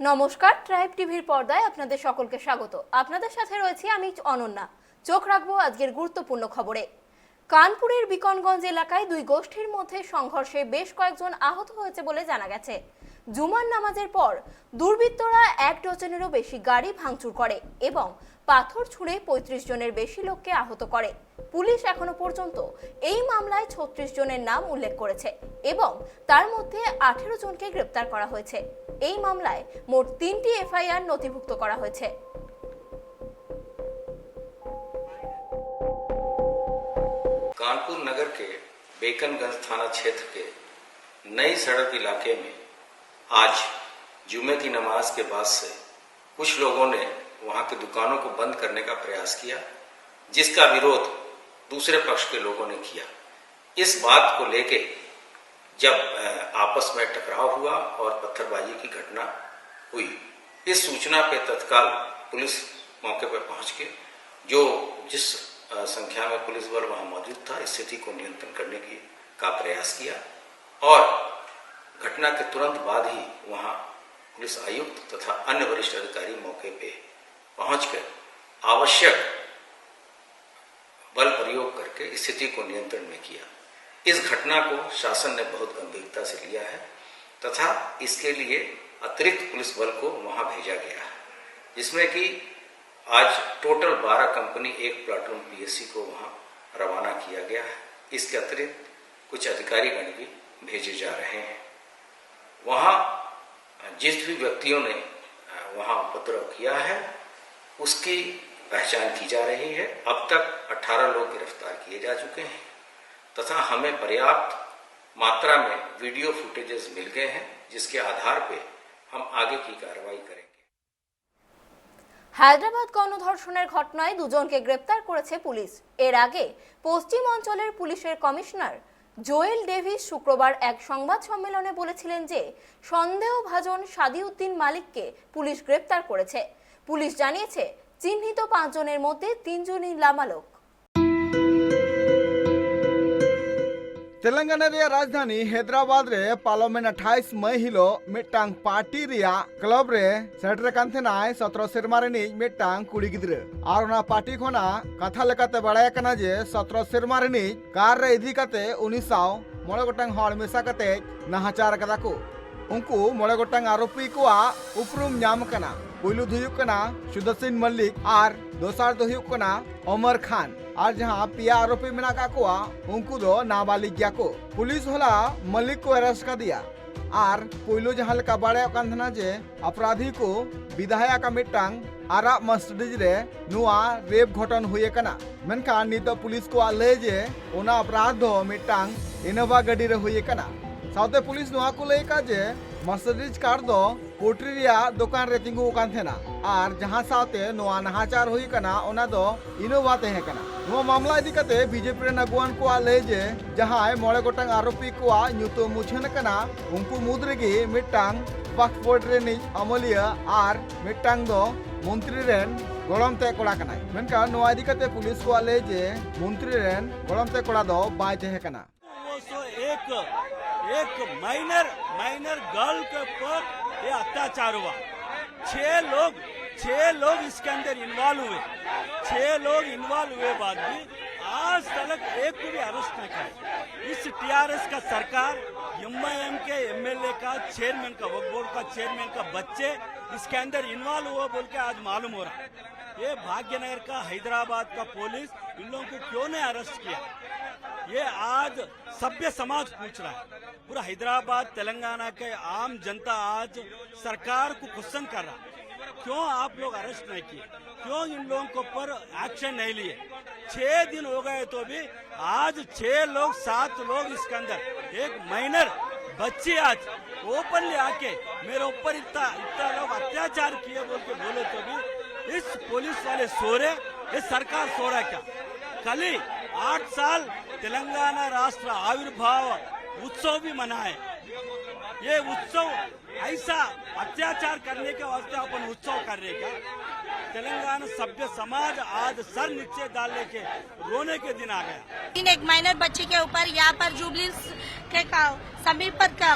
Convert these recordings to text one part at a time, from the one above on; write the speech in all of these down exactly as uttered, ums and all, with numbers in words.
নমস্কার, ট্রাইব টিভির পর্দায় আপনাদের সকলকে স্বাগত। আপনাদের সাথে রয়েছি আমি অনন্যা। চোখ রাখবো আজকের গুরুত্বপূর্ণ খবরে। কানপুরের বিকনগঞ্জ এলাকায় দুই গোষ্ঠীর মধ্যে সংঘর্ষে বেশ কয়েকজন আহত হয়েছে বলে জানা গেছে। জুমার নামাজের পর দুর্বৃত্তরা এক ডজনেরও বেশি গাড়ি ভাঙচুর করে এবং পাথর ছুঁড়ে পঁয়ত্রিশ জনের বেশি লোককে আহত করে। পুলিশ এখনো পর্যন্ত এই মামলায় ছত্রিশ জনের নাম উল্লেখ করেছে এবং তার মধ্যে আঠেরো জনকে গ্রেপ্তার করা হয়েছে। এই মামলায় মোট তিনটি এফআইআর নথিভুক্ত করা হয়েছে। कानपुर नगर के बेकनगंज थाना क्षेत्र के नई सड़क इलाके में आज जुमे की नमाज के बाद से कुछ लोगों ने वहां की दुकानों को बंद करने का प्रयास किया, जिसका विरोध दूसरे पक्ष के लोगों ने किया। इस बात को लेके जब आपस में टकराव हुआ और पत्थरबाजी की घटना हुई, इस सूचना पे तत्काल पुलिस मौके पर पहुंच के जो जिस संख्या में पुलिस बल वहां मौजूद था, स्थिति को नियंत्रण करने की का प्रयास किया और घटना के तुरंत बाद ही वहां पुलिस आयुक्त तथा अन्य वरिष्ठ अधिकारी मौके पे पहुंचकर आवश्यक बल प्रयोग करके स्थिति को नियंत्रण में किया। इस घटना को शासन ने बहुत गंभीरता से लिया है तथा इसके लिए अतिरिक्त पुलिस बल को वहां भेजा गया है, जिसमें कि आज टोटल बारह कंपनी एक प्लाटून पीएससी को वहां रवाना किया गया है। इसके अतिरिक्त कुछ अधिकारीगण भी भेजे जा रहे हैं। वहां जिस भी व्यक्तियों ने वहां उपद्रव किया है, उसकी पहचान की जा रही है। अब तक अठारह लोग गिरफ्तार किए जा चुके हैं तथा हमें पर्याप्त मात्रा में वीडियो फुटेजेस मिल गए हैं, जिसके आधार पे हम आगे की कार्रवाई करेंगे। হায়দ্রাবাদ গণধর্ষণের ঘটনায় দুজনকে গ্রেপ্তার করেছে পুলিশ। এর আগে পশ্চিম অঞ্চলের পুলিশের কমিশনার জোয়েল ডেভিস শুক্রবার এক সংবাদ সম্মেলনে বলেছিলেন যে সন্দেহভাজন সাদিউদ্দিন মালিককে পুলিশ গ্রেপ্তার করেছে। পুলিশ জানিয়েছে, চিহ্নিত পাঁচজনের মধ্যে তিনজনই নাবালক। ᱛᱮᱞᱮᱝᱜᱟᱱᱟ ᱨᱮᱭᱟᱜ ᱨᱟᱡᱽᱫᱷᱟᱱᱤ ᱦᱟᱭᱫᱨᱟᱵᱟᱫ ᱨᱮ ᱯᱟᱨᱚᱢᱮᱱ ᱟᱴᱷᱟᱭᱤᱥ ᱢᱟᱹᱭ ᱦᱤᱞᱳᱜ ᱢᱤᱫᱴᱟᱝ ᱯᱟᱨᱴᱤ ᱨᱮᱭᱟᱜ ᱠᱞᱟᱵᱽ ᱨᱮ ᱥᱮᱴᱮᱨ ᱟᱠᱟᱱ ᱛᱟᱦᱮᱱᱟᱭ ᱥᱚᱛᱨᱚ ᱥᱮᱨᱢᱟ ᱨᱤᱱᱤᱡ ᱢᱤᱫᱴᱟᱝ ᱠᱩᱲᱤ ᱜᱤᱫᱽᱨᱟᱹ᱾ ᱟᱨ ᱚᱱᱟ ᱯᱟᱨᱴᱤ ᱠᱷᱚᱱᱟᱜ ᱠᱟᱛᱷᱟ ᱞᱮᱠᱟᱛᱮ ᱵᱟᱲᱟᱭ ᱟᱠᱟᱱᱟ ᱡᱮ ᱥᱚᱛᱨᱚ ᱥᱮᱨᱢᱟ ᱨᱤᱱᱤᱡ ᱠᱟᱨ ᱨᱮ ᱤᱫᱤ ᱠᱟᱛᱮ ᱩᱱᱤ ᱥᱟᱶ ᱢᱚᱬᱮ ᱜᱚᱴᱟᱝ ᱦᱚᱲ ᱢᱮᱥᱟ ᱠᱟᱛᱮ ᱱᱟᱦᱟᱪᱟᱨ ᱟᱠᱟᱫᱟ ᱠᱚ᱾ ᱩᱱᱠᱩ ᱢᱚᱬᱮ ᱜᱚᱴᱟᱝ ᱟᱨᱳᱯᱤ ᱠᱚᱣᱟᱜ ᱩᱯᱨᱩᱢ ᱧᱟᱢ ᱟᱠᱟᱱᱟ᱾ ᱯᱩᱭᱞᱩ ᱫᱚ ᱦᱩᱭᱩᱜ ᱠᱟᱱᱟ ᱥᱩᱫᱚᱨᱥᱤᱱ ᱢᱚᱞᱞᱤᱠ ᱟᱨ ᱫᱚᱥᱟᱨ ᱫᱚ ᱦᱩᱭᱩᱜ ᱠᱟᱱᱟ ᱚᱢᱚᱨ ᱠᱷᱟᱱ᱾ ᱟᱨ ᱡᱟᱦᱟᱸ ᱯᱮᱭᱟ ᱟᱨᱳᱯᱤ ᱢᱮᱱᱟᱜ ᱟᱠᱟᱫ ᱠᱚᱣᱟ, ᱩᱱᱠᱩ ᱫᱚ ᱱᱟᱵᱟᱞᱤᱜ ᱜᱮᱭᱟ ᱠᱚ᱾ ᱯᱩᱞᱤᱥ ᱦᱚᱞᱟ ᱢᱚᱞᱞᱤᱠ ᱠᱚ ᱟᱨᱮᱥᱴ ᱠᱟᱫᱮᱭᱟ᱾ ᱟᱨ ᱯᱩᱭᱞᱩ ᱡᱟᱦᱟᱸ ᱞᱮᱠᱟ ᱵᱟᱲᱟᱭᱚᱜ ᱠᱟᱱ ᱛᱟᱦᱮᱱᱟ ᱡᱮ ᱟᱯᱨᱟᱫᱷᱤ ᱠᱚ ᱵᱤᱫᱷᱟᱭᱟᱠᱟ ᱢᱤᱫᱴᱟᱝ ᱟᱨᱟᱜ ᱢᱟᱨᱥᱤᱰᱤᱡ ᱨᱮ ᱱᱚᱣᱟ ᱨᱮᱯ ᱜᱷᱚᱴᱚᱱ ᱦᱩᱭ ᱟᱠᱟᱱᱟ᱾ ᱢᱮᱱᱠᱷᱟᱱ ᱱᱤᱛ ᱫᱚ ᱯᱩᱞᱤᱥ ᱠᱚᱣᱟᱜ ᱞᱟᱹᱭ ᱡᱮ ᱚᱱᱟ ᱚᱯᱨᱟᱫᱷ ᱫᱚ ᱢᱤᱫᱴᱟᱝ ᱤᱱᱳᱵᱷᱟ ᱜᱟᱹᱰᱤ ᱨᱮ ᱦᱩᱭ ᱟᱠᱟᱱᱟ᱾ ᱥᱟᱶᱛᱮ ᱯᱩᱞᱤᱥ ᱱᱚᱣᱟ ᱠᱚ ᱞᱟᱹᱭ ᱟᱠᱟᱫ ᱡᱮ ᱢᱟᱨᱥᱤᱰᱤᱡ ᱠᱟᱨ ᱫᱚ ᱯᱳᱴᱨᱤ ᱨᱮᱭᱟᱜ ᱫᱚᱠᱟᱱ ᱨᱮ ᱛᱤᱸᱜᱩ ᱟᱠᱟᱱ ᱛᱟᱦᱮᱱᱟ ᱟᱨ ᱡᱟᱦᱟᱸ ᱥᱟᱶᱛᱮ ᱱᱚᱣᱟ ᱱᱟᱦᱟᱪᱟᱨ ᱦᱩᱭ ᱟᱠᱟᱱᱟ, ᱚᱱᱟ ᱫᱚ ᱤᱱᱳᱵᱷᱟ ᱛᱟᱦᱮᱸ ᱠᱟᱱᱟ᱾ ᱱᱚᱣᱟ ᱢᱟᱢᱞᱟ ᱤᱫᱤ ᱠᱟᱛᱮ ᱵᱤᱡᱮᱯᱤ ᱨᱮᱱ ᱟᱹᱜᱩᱣᱟᱱ ᱠᱚᱣᱟᱜ ᱞᱟᱹᱭ ᱡᱮ ᱡᱟᱦᱟᱸᱭ ᱢᱚᱬᱮ ᱜᱚᱴᱟᱝ ᱟᱨᱳᱯᱤ ᱠᱚᱣᱟᱜ ᱧᱩᱛᱩᱢ ᱢᱩᱪᱷᱟᱹᱱ ᱟᱠᱟᱱᱟ, ᱩᱱᱠᱩ ᱢᱩᱫᱽ ᱨᱮᱜᱮ ᱢᱤᱫᱴᱟᱝ ᱣᱟᱠᱯᱷ ᱵᱳᱨᱰ ᱨᱤᱱᱤᱡ ᱟᱹᱢᱟᱹᱞᱤᱭᱟᱹ ᱟᱨ ᱢᱤᱫᱴᱟᱝ ᱫᱚ ᱢᱚᱱᱛᱨᱤ ᱨᱮᱱ ᱜᱚᱲᱚᱢ ᱛᱮ ᱠᱚᱲᱟ ᱠᱟᱱᱟᱭ᱾ ᱢᱮᱱᱠᱷᱟᱱ ᱱᱚᱣᱟ ᱤᱫᱤ ᱠᱟᱛᱮ ᱯᱩᱞᱤᱥ ᱠᱚᱣᱟᱜ ᱞᱟᱹᱭ ᱡᱮ ᱢᱚᱱᱛᱨᱤ ᱨᱮᱱ ᱜᱚᱲᱚᱢ ᱛᱮ ᱠᱚᱲᱟ ᱫᱚ ᱵᱟᱭ ᱛᱟᱦᱮᱸ ᱠᱟᱱᱟ᱾ वो सो एक, एक माइनर, माइनर गर्ल के ऊपर ये अत्याचार हुआ। छह लोग, छह लोग इसके अंदर इन्वॉल्व हुए। छह लोग इन्वॉल्व हुए बाद भी आज तक एक को भी अरेस्ट नहीं किया। इस टीआरएस का सरकार, एमआईएम के एमएलए का, चेयरमैन का, वक्फ बोर्ड का चेयरमैन का बच्चे इसके अंदर इन्वॉल्व हुआ बोल के आज मालूम हो रहा है। ये भाग्यनगर का, हैदराबाद का पुलिस इन लोगों को क्यों नहीं अरेस्ट किया? ये आज सभ्य समाज पूछ रहा है। पूरा हैदराबाद, तेलंगाना के आम जनता आज सरकार को क्वेश्चन कर रहा है, क्यों आप लोग अरेस्ट नहीं किए, क्यों इन लोगों के ऊपर एक्शन नहीं लिए? छह दिन हो गए तो भी आज छह लोग, सात लोग इसके अंदर, एक माइनर बच्ची आज ओपनली आके मेरे ऊपर इतना, इतना लोग अत्याचार किए बोल के बोले तो भी इस पुलिस वाले सो रहे, ये सरकार सो रहा क्या? कल ही आठ साल तेलंगाना राष्ट्र आविर्भाव उत्सव भी मनाए। ये उत्सव ऐसा अत्याचार करने के वास्ते अपन उत्सव कर रहे क्या? तेलंगाना सभ्य समाज आज सर नीचे डाल लेके रोने के दिन आ गया। इन एक माइनर बच्ची के ऊपर यहाँ पर जुबली के का, समीप पर का,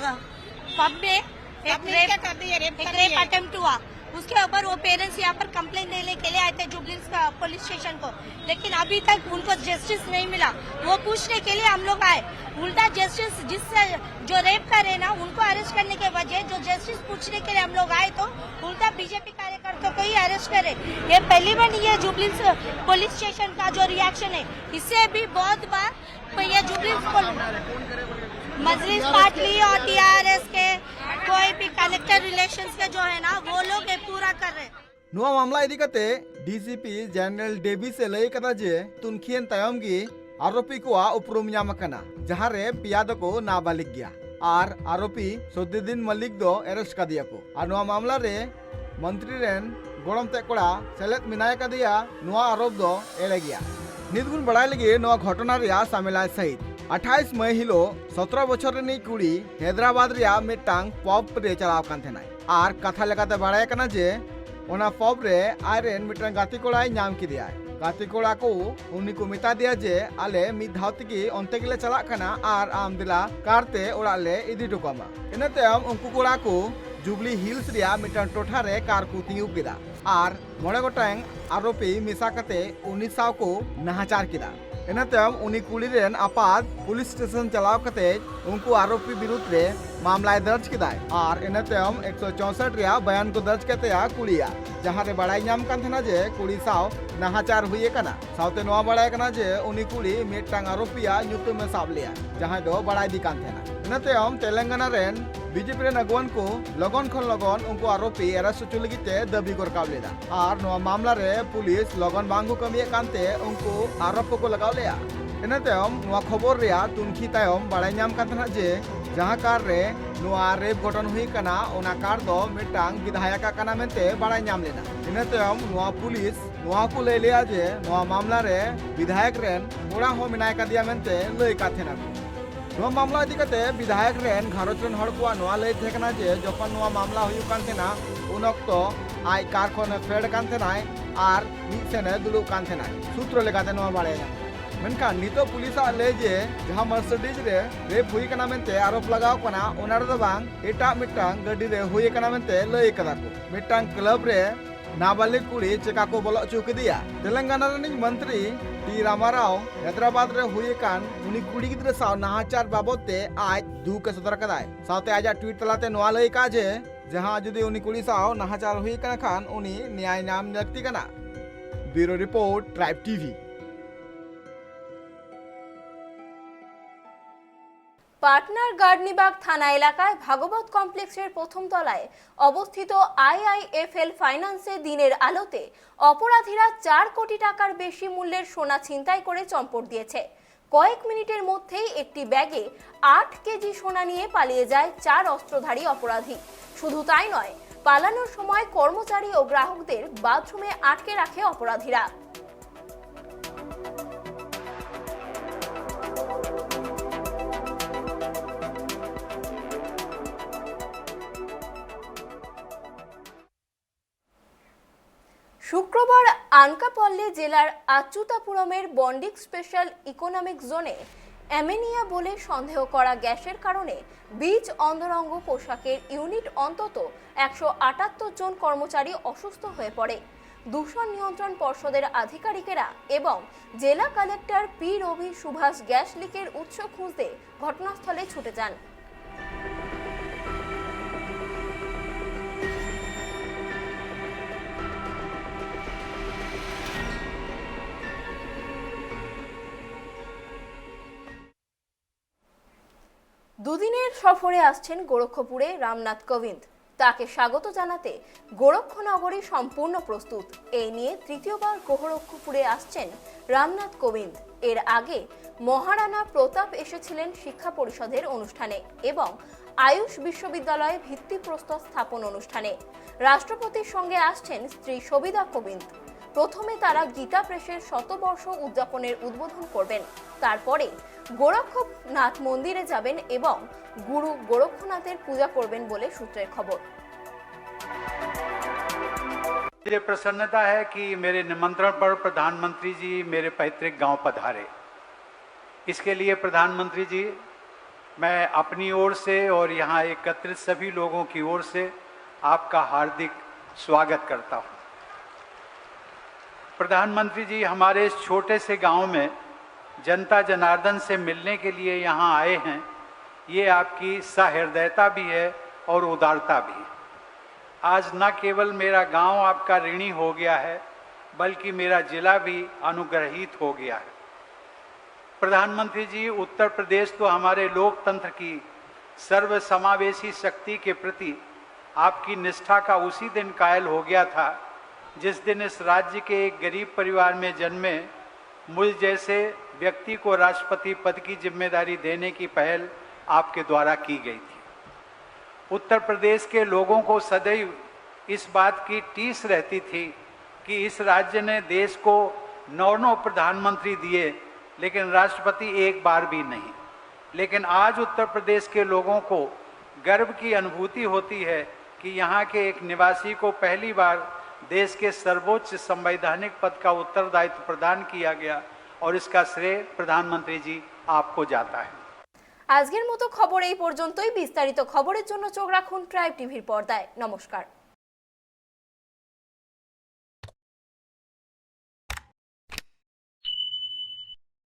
पब में एक रेप, एक रेप अटेम्प्ट हुआ। उसके ऊपर वो पेरेंट्स यहाँ पर कंप्लेंट देने के लिए आए थे जुबली पुलिस स्टेशन को, लेकिन अभी तक उनको जस्टिस नहीं मिला। वो पूछने के लिए हम लोग आए। उल्टा जस्टिस जिस जो रेप कर रहे ना, उनको अरेस्ट करने के बजाय जो जस्टिस पूछने के लिए हम लोग आए, तो उल्टा बीजेपी कार्यकर्ता को ही अरेस्ट करे। ये पहली बार नहीं है जुबली पुलिस स्टेशन का जो रिएक्शन है, इससे भी बहुत बार तो ये जुबली पुलिस, मजलिस पार्टी और टीआरएस के कोई भी कनेक्टेड रिलेशंस के जो है ना, वो लोग ये पूरा कर रहे हैं। ᱱᱚᱣᱟ ᱢᱟᱢᱞᱟ ᱤᱫᱤ ᱠᱟᱛᱮ ᱰᱤᱥᱤᱯᱤ ᱡᱮᱱᱟᱨᱮᱞ ᱰᱮᱵᱷᱤᱥ ᱮ ᱞᱟᱹᱭ ᱟᱠᱟᱫᱟ ᱡᱮ ᱛᱩᱱᱠᱷᱤᱭᱮᱱ ᱛᱟᱭᱚᱢ ᱜᱮ ᱟᱨᱳᱯᱤ ᱠᱚᱣᱟᱜ ᱩᱯᱨᱩᱢ ᱧᱟᱢ ᱟᱠᱟᱱᱟ, ᱡᱟᱦᱟᱸ ᱨᱮ ᱯᱮᱭᱟ ᱫᱚᱠᱚ ᱱᱟᱵᱟᱞᱤᱜ ᱜᱮᱭᱟ ᱟᱨ ᱟᱨᱳᱯᱤ ᱥᱚᱫᱫᱤᱫᱤᱱ ᱢᱟᱞᱤᱠ ᱫᱚ ᱮᱨᱮᱥᱴ ᱠᱟᱫᱮᱭᱟ ᱠᱚ ᱟᱨ ᱱᱚᱣᱟ ᱢᱟᱢᱞᱟ ᱨᱮ ᱢᱚᱱᱛᱨᱤ ᱨᱮᱱ ᱜᱚᱲᱚᱢ ᱛᱮᱫ ᱠᱚᱲᱟ ᱥᱮᱞᱮᱫ ᱢᱮᱱᱟᱭ ᱠᱟᱫᱮᱭᱟ᱾ ᱱᱚᱣᱟ ᱟᱨᱳᱯ ᱫᱚ ᱮᱲᱮ ᱜᱮᱭᱟ᱾ ᱱᱤᱛ ᱵᱚᱱ ᱵᱟᱲᱟᱭ ᱞᱮᱜᱮ ᱱᱚᱣᱟ ᱜᱷᱚᱴᱚᱱᱟ ᱨᱮᱭᱟᱜ ᱥᱟᱢᱮᱞᱟᱭ ᱥᱟᱹᱦᱤᱫ᱾ ᱟᱴᱷᱟᱭᱤᱥ ᱢᱟᱹᱭ ᱦᱤᱞᱳᱜ ᱥᱚᱛᱨᱚ ᱵᱚᱪᱷᱚᱨ ᱨᱤᱱᱤᱡ ᱠᱩᱲᱤ ᱦᱟᱭᱫᱨᱟᱵᱟᱫᱽ ᱨᱮᱭᱟᱜ ᱢᱤᱫᱴᱟᱝ ᱯᱚᱵ ᱨᱮ ᱪᱟᱞᱟᱣ ᱠᱟᱱ ᱛᱟᱦᱮᱱᱟᱭ ᱟᱨ ᱠᱟᱛᱷᱟ ᱞᱮᱠᱟᱛᱮ ᱵᱟᱲᱟᱭ ᱠᱟᱱᱟ ᱡᱮ ᱚᱱᱟ ᱯᱚᱵ ᱨᱮ ᱟᱡ ᱨᱮᱱ ᱢᱤᱫᱴᱟᱝ ᱜᱟᱛᱮ ᱠᱚᱲᱟᱭ ᱧᱟᱢ ᱠᱮᱫᱮᱭᱟᱭ᱾ ᱜᱟᱛᱮ ᱠᱚᱲᱟ ᱠᱚ ᱩᱱᱤ ᱠᱚ ᱢᱮᱛᱟ ᱫᱮᱭᱟ ᱡᱮ ᱟᱞᱮ ᱢᱤᱫ ᱫᱷᱟᱣ ᱛᱮᱜᱮ ᱚᱱᱛᱮ ᱜᱮᱞᱮ ᱪᱟᱞᱟᱜ ᱠᱟᱱᱟ ᱟᱨ ᱟᱢ ᱫᱮᱞᱟ ᱠᱟᱨ ᱛᱮ ᱚᱲᱟᱜ ᱞᱮ ᱤᱫᱤ ᱦᱚᱴᱚ ᱠᱟᱢᱟ᱾ ᱤᱱᱟᱹ ᱛᱟᱭᱚᱢ ᱩᱱᱠᱩ ᱠᱚᱲᱟ ᱠᱚ ᱡᱩᱵᱽᱞᱤ ᱦᱤᱞᱥ ᱨᱮᱭᱟᱜ ᱢᱤᱫᱴᱟᱝ ᱴᱚᱴᱷᱟ ᱨᱮ ᱠᱟᱨ ᱠᱚ ᱛᱤᱸᱜᱩ ᱠᱮᱫᱟ ᱟᱨ ᱢᱚᱬᱮ ᱜᱚᱴᱟᱝ ᱟᱨᱳᱯᱤ ᱢᱮᱥᱟ ᱠᱟᱛᱮ ᱩᱱᱤ ᱥᱟᱶ ᱠᱚ ᱱᱟᱦᱟᱪᱟᱨ ᱠᱮᱫᱟ᱾ ᱤᱱᱟᱹ ᱛᱟᱭᱚᱢ ᱩᱱᱤ ᱠᱩᱲᱤ ᱨᱮᱱ ᱟᱯᱟᱛ ᱯᱩᱞᱤᱥ ᱥᱴᱮᱥᱚᱱ ᱪᱟᱞᱟᱣ ᱠᱟᱛᱮ ᱩᱱᱠᱩ ᱟᱨᱳᱯᱤ ᱵᱤᱨᱩᱫᱷ ᱨᱮ ᱢᱟᱢᱞᱟᱭ ᱫᱟᱨᱡᱽ ᱠᱮᱫᱟᱭ ᱟᱨ ᱤᱱᱟᱹ ᱛᱟᱭᱚᱢ ᱮᱠᱥᱚ ᱪᱳᱥᱚᱴ ᱨᱮᱭᱟᱜ ᱵᱚᱭᱟᱱ ᱠᱚ ᱫᱟᱨᱡᱽ ᱠᱮᱫ ᱛᱟᱭᱟ ᱠᱩᱲᱤᱭᱟᱜ, ᱡᱟᱦᱟᱸ ᱨᱮ ᱵᱟᱲᱟᱭ ᱧᱟᱢ ᱠᱟᱱ ᱛᱟᱦᱮᱱᱟ ᱡᱮ ᱠᱩᱲᱤ ᱥᱟᱶ ᱱᱟᱦᱟᱪᱟᱨ ᱦᱩᱭ ᱟᱠᱟᱱᱟ᱾ ᱥᱟᱶᱛᱮ ᱱᱚᱣᱟ ᱵᱟᱲᱟᱭ ᱠᱟᱱᱟ ᱡᱮ ᱩᱱᱤ ᱠᱩᱲᱤ ᱢᱤᱫᱴᱟᱝ ᱟᱨᱳᱯᱤᱭᱟᱜ ᱧᱩᱛᱩᱢ ᱮ ᱥᱟᱵ ᱞᱮᱭᱟ, ᱡᱟᱦᱟᱸᱭ ᱫᱚ ᱵᱟᱲᱟᱭ ᱤᱫᱤ ᱠᱟᱱ ᱛᱟᱦᱮᱱᱟ᱾ ᱤᱱᱟᱹ ᱛᱟᱭᱚᱢ ᱛᱮᱞᱮᱝᱜᱟᱱᱟ ᱨᱮᱱ ᱵᱤᱡᱮᱯᱤ ᱨᱮᱱ ᱟᱹᱜᱩᱣᱟᱹᱱ ᱠᱚ ᱞᱚᱜᱚᱱ ᱠᱷᱚᱱ ᱞᱚᱜᱚᱱ ᱩᱱᱠᱩ ᱟᱨᱳᱯᱤ ᱮᱨᱮᱥᱴ ᱦᱚᱪᱚ ᱞᱟᱹᱜᱤᱫ ᱛᱮ ᱫᱟᱹᱵᱤ ᱠᱚ ᱨᱟᱠᱟᱵ ᱞᱮᱫᱟ ᱟᱨ ᱱᱚᱣᱟ ᱢᱟᱢᱞᱟ ᱨᱮ ᱯᱩᱞᱤᱥ ᱞᱚᱜᱚᱱ ᱵᱟᱝ ᱠᱚ ᱠᱟᱹᱢᱤᱭᱮᱫ ᱠᱟᱱᱛᱮ ᱩᱱᱠᱩ ᱟᱨᱳᱯ ᱠᱚᱠᱚ ᱞᱟᱜᱟᱣ ᱞᱮᱫᱟ᱾ ᱤᱱᱟᱹ ᱛᱟᱭᱚᱢ ᱱᱚᱣᱟ ᱠᱷᱚᱵᱚᱨ ᱨᱮᱭᱟᱜ ᱛᱩᱱᱠᱷᱤ ᱛᱟᱭᱚᱢ ᱵᱟᱲᱟᱭ ᱧᱟᱢ ᱠᱟᱱ ᱛᱟᱦᱮᱱᱟ ᱡᱮ ᱡᱟᱦᱟᱸ ᱠᱟᱨ ᱨᱮ ᱱᱚᱣᱟ ᱨᱮᱯ ᱜᱷᱚᱴᱚᱱ ᱦᱩᱭ ᱠᱟᱱᱟ, ᱚᱱᱟ ᱠᱟᱨ ᱫᱚ ᱢᱤᱫᱴᱟᱝ ᱵᱤᱫᱷᱟᱭᱚᱠᱟᱜ ᱠᱟᱱᱟ ᱢᱮᱱᱛᱮ ᱵᱟᱲᱟᱭ ᱧᱟᱢ ᱞᱮᱱᱟ᱾ ᱤᱱᱟᱹ ᱛᱟᱭᱚᱢ ᱱᱚᱣᱟ ᱯᱩᱞᱤᱥ ᱱᱚᱣᱟ ᱠᱚ ᱞᱟᱹᱭ ᱞᱮᱫᱟ ᱡᱮ ᱱᱚᱣᱟ ᱢᱟᱢᱞᱟ ᱨᱮ ᱵᱤᱫᱷᱟᱭᱚᱠ ᱨᱮᱱ ᱠᱚᱲᱟ ᱦᱚᱸ ᱢᱮᱱᱟᱭ ᱠᱟᱫᱮᱭᱟ ᱢᱮᱱᱛᱮ ᱞᱟᱹᱭ ᱠᱟᱫ ᱛᱟᱦᱮᱱᱟ ᱠᱚ᱾ ᱱᱚᱣᱟ ᱢᱟᱢᱞᱟ ᱤᱫᱤ ᱠᱟᱛᱮ ᱵᱤᱫᱷᱟᱭᱚᱠ ᱨᱮᱱ ᱜᱷᱟᱨᱚᱸᱡᱽ ᱨᱮᱱ ᱦᱚᱲ ᱠᱚᱣᱟᱜ ᱱᱚᱣᱟ ᱞᱟᱹᱭ ᱛᱟᱦᱮᱸ ᱠᱟᱱᱟ ᱡᱮ ᱡᱚᱠᱷᱚᱱ ᱱᱚᱣᱟ ᱢᱟᱢᱞᱟ ᱦᱩᱭᱩᱜ ᱠᱟᱱ ᱛᱟᱦᱮᱱᱟ, ᱩᱱ ᱚᱠᱛᱚ ᱟᱡ ᱠᱟᱨ ᱠᱷᱚᱱ ᱯᱷᱮᱰ ᱠᱟᱱ ᱛᱟᱦᱮᱱᱟᱭ ᱟᱨ ᱢᱤᱫ ᱥᱮᱱᱮ ᱫᱩᱲᱩᱵ ᱠᱟᱱ ᱛᱟᱦᱮᱱᱟᱭ᱾ ᱥᱩᱛᱨᱚ ᱞᱮᱠᱟᱛᱮ ᱱᱚᱣᱟ ᱵᱟᱲᱟᱭ ᱧᱟᱢ᱾ ᱢᱮᱱᱠᱷᱟᱱ ᱱᱤᱛᱚᱜ ᱯᱩᱞᱤᱥᱟᱜ ᱞᱟᱹᱭ ᱡᱮ ᱡᱟᱦᱟᱸ Mercedes ᱨᱮ ᱨᱮᱯ ᱦᱩᱭ ᱠᱟᱱᱟ ᱢᱮᱱᱛᱮ ᱟᱨᱳᱯ ᱞᱟᱜᱟᱣ ᱠᱟᱱᱟ, ᱚᱱᱟ ᱨᱮᱫᱚ ᱵᱟᱝ, ᱮᱴᱟᱜ ᱢᱤᱫᱴᱟᱝ ᱜᱟᱹᱰᱤ ᱨᱮ ᱦᱩᱭ ᱠᱟᱱᱟ ᱢᱮᱱᱛᱮ ᱞᱟᱹᱭ ᱠᱟᱫᱟ ᱠᱚ᱾ ᱢᱤᱫᱴᱟᱝ ᱠᱞᱟᱵᱽ ᱨᱮ ᱱᱟᱵᱟᱞᱤᱜ ᱠᱩᱲᱤ ᱪᱮᱠᱟ ᱠᱚ ᱵᱚᱞᱚ ᱦᱚᱪᱚ ᱠᱮᱫᱮᱭᱟ? ᱛᱮᱞᱮᱝᱜᱟᱱᱟ ᱨᱤᱱᱤᱡ ᱢᱚᱱᱛᱨᱤ ᱴᱤ ᱨᱟᱢᱟᱨᱟᱣ ᱦᱟᱭᱫᱨᱟᱵᱟᱫᱽ ᱨᱮ ᱦᱩᱭ ᱟᱠᱟᱱ ᱩᱱᱤ ᱠᱩᱲᱤ ᱜᱤᱫᱽᱨᱟᱹ ᱥᱟᱶ ᱱᱟᱦᱟᱪᱟᱨ ᱵᱟᱵᱚᱫ ᱛᱮ ᱟᱡ ᱫᱩᱠ ᱮ ᱥᱚᱫᱚᱨ ᱟᱠᱟᱫᱟᱭ᱾ ᱥᱟᱶᱛᱮ ᱟᱡᱟᱜ ᱴᱩᱭᱤᱴ ᱛᱟᱞᱟᱛᱮ ᱱᱚᱣᱟ ᱞᱟᱹᱭ ᱟᱠᱟᱫ ᱡᱮ ᱡᱟᱦᱟᱸ ᱡᱩᱫᱤ ᱩᱱᱤ ᱠᱩᱲᱤ ᱥᱟᱶ ᱱᱟᱦᱟᱪᱟᱨ ᱦᱩᱭ ᱟᱠᱟᱱ ᱠᱷᱟᱱ ᱩᱱᱤ ᱱᱮᱭᱟᱭ ᱧᱟᱢ ᱞᱟᱹᱠᱛᱤ ᱠᱟᱱᱟ᱾ ᱵᱤᱭᱩᱨᱳ ᱨᱤᱯᱳᱨᱴ, ᱴᱨᱟᱭᱤᱵᱽ ᱴᱤᱵᱷᱤ। পাটনার গার্ডনিবাগ থানা এলাকায় ভাগবত কমপ্লেক্সের প্রথম তলায় অবস্থিত আইআইএফএল ফাইন্যান্সে দিনের আলোতে অপরাধীরা চার কোটি টাকার বেশি মূল্যের সোনা ছিনতাই করে চম্পট দিয়েছে। কয়েক মিনিটের মধ্যেই একটি ব্যাগে আট কেজি সোনা নিয়ে পালিয়ে যায় চার অস্ত্রধারী অপরাধী। শুধু তাই নয়, পালানোর সময় কর্মচারী ও গ্রাহকদের বাথরুমে আটকে রাখে অপরাধীরা। শুক্রবার আনকাপল্লী জেলার আচ্যুতাপুরমের বন্ডিক স্পেশাল ইকোনমিক জোনে অ্যামোনিয়া বলে সন্দেহ করা গ্যাসের কারণে বীজ অন্তরঙ্গ পোশাকের ইউনিট অন্তত একশো আটাত্তর জন কর্মচারী অসুস্থ হয়ে পড়ে। দূষণ নিয়ন্ত্রণ পর্ষদের আধিকারিকেরা এবং জেলা কালেক্টর পি রবি সুভাষ গ্যাস লিকের উৎস খুঁজতে ঘটনাস্থলে ছুটে যান। দুদিনের সফরে আসছেন গোরক্ষপুরে রামনাথ কোবিন্দ। তাকে স্বাগত জানাতে গোরক্ষনগরী সম্পূর্ণ প্রস্তুত। এই নিয়ে তৃতীয়বার গোরক্ষপুরে আসছেন রামনাথ কোবিন্দ। এর আগে মহারানা প্রতাপ এসেছিলেন শিক্ষা পরিষদের অনুষ্ঠানে এবং আয়ুষ বিশ্ববিদ্যালয়ে ভিত্তিপ্রস্তর স্থাপন অনুষ্ঠানে। রাষ্ট্রপতির সঙ্গে আসছেন স্ত্রী সবিতা কোবিন্দ। প্রথমে তারা গীতা প্রেসের শতবর্ষ উদযাপনের উদ্বোধন করবেন। তারপরে গোরক্ষনাথ মন্দিরে যাবেন এবং গুরু গোরক্ষনাথের পূজা করবেন বলে সূত্রের খবর। मुझे प्रसन्नता है कि मेरे निमंत्रण पर प्रधानमंत्री जी मेरे पैतृक गांव पधारे। इसके लिए प्रधानमंत्री जी, मैं अपनी ओर से और यहाँ एकत्रित सभी लोगों की ओर से आपका हार्दिक स्वागत करता हूँ। प्रधानमंत्री जी हमारे इस छोटे से गांव में जनता जनार्दन से मिलने के लिए यहाँ आए हैं, ये आपकी सहृदयता भी है और उदारता भी। आज न केवल मेरा गांव आपका ऋणी हो गया है, बल्कि मेरा जिला भी अनुग्रहित हो गया है। प्रधानमंत्री जी, उत्तर प्रदेश तो हमारे लोकतंत्र की सर्वसमावेशी शक्ति के प्रति आपकी निष्ठा का उसी दिन कायल हो गया था, जिस दिन इस राज्य के एक गरीब परिवार में जन्मे मुझ जैसे व्यक्ति को राष्ट्रपति पद की जिम्मेदारी देने की पहल आपके द्वारा की गई थी। उत्तर प्रदेश के लोगों को सदैव इस बात की टीस रहती थी कि इस राज्य ने देश को नौ नौ प्रधानमंत्री दिए, लेकिन राष्ट्रपति एक बार भी नहीं। लेकिन आज उत्तर प्रदेश के लोगों को गर्व की अनुभूति होती है कि यहाँ के एक निवासी को पहली बार देश के सर्वोच्च संवैधानिक पद का उत्तरदायित्व प्रदान किया गया, और इसका श्रेय प्रधानमंत्री जी आपको जाता है। আজকের মতো খবর এই পর্যন্তই। বিস্তারিত খবরের জন্য চোখ রাখুন ট্রাইব টিভির পর্দায়। নমস্কার।